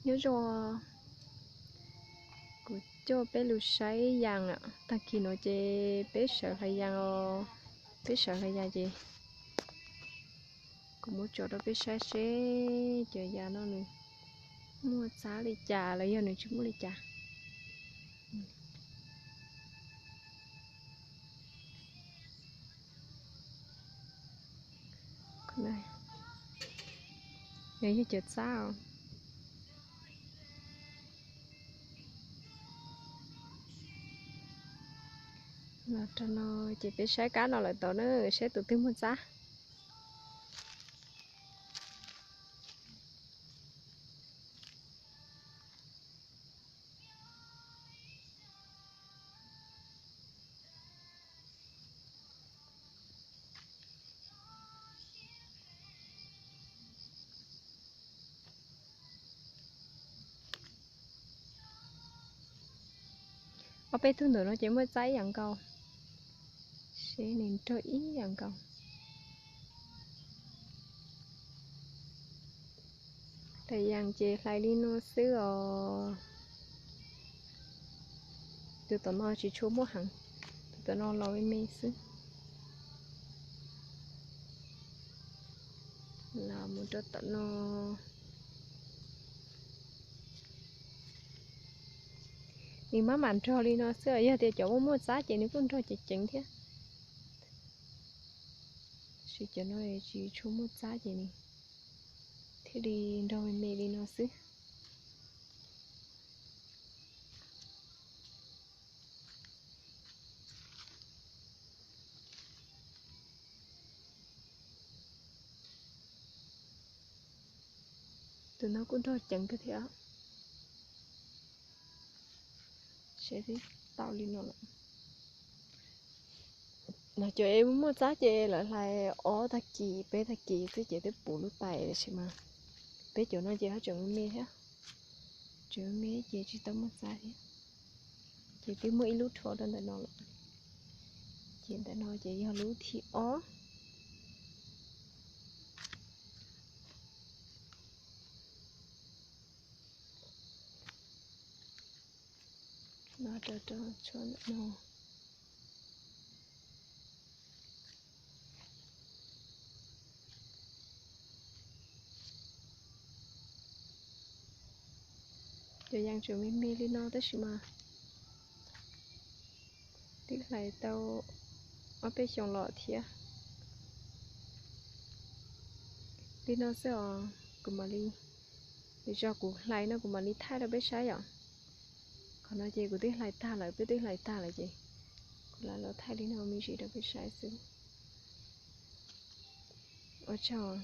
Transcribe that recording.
Nyob zoo, kuv coj peb los saib yas. Tag kis no ces peb sawv hlais yas os. Peb sawv hlais yas ces kuv muab tso rau peb saib seb cov yas no nws muaj txab li cas los yog nws tsis muaj li cas. Yog cov txab os. Los rau no ces peb saib kab no lawm tau na, saib tus twg muaj txab. Ob peb tug ntawm no ces muaj txab ib yam nkaus, seb nws nrog ib yam nkaus. Hlais yas ces hlais li no xwb os. Tus tom no tsis tshua muaj heev, tus tom no los me me xwb. Los mus rau tom no, nws maj mam nrog li no xwb os. Yog tias cov muaj muaj txab ces nws kuj nrog ceev ceev thiab. Tab sis cov no tsis tshua muaj txab ces nws thiaj li nrog me me li no xwb. Tus no kuj nrog ceev kawg thiab. Seb tau li no lawm. No cov es muaj txab ces lawv hlais ob tag kis peb tag kis xwb ces twb puv lub tais lawm sis mas peb cov no ces ho tseem me me thiab. Tseem me me ces tsis tau muaj txab thiab. Ces twb muaj ib lub rho rau ntawm no lawm. Ces ntawm no ces yog lub thib ob. No rau rau tshuab ntawm no. Cov yas tseem me me li no tab sis mas twb hlais tau ob peb xyoos los thiab. Li no xwb os, kuv mam li, lwm zaus kuv hlais no kuv mam li thaij rau peb saib yom. Qhov no ces kuv twb hlais tag lawm, peb twb hlais tag lawm ces kuv lam los thaij li no me ntsis rau peb saib xwb. Ua tsaug.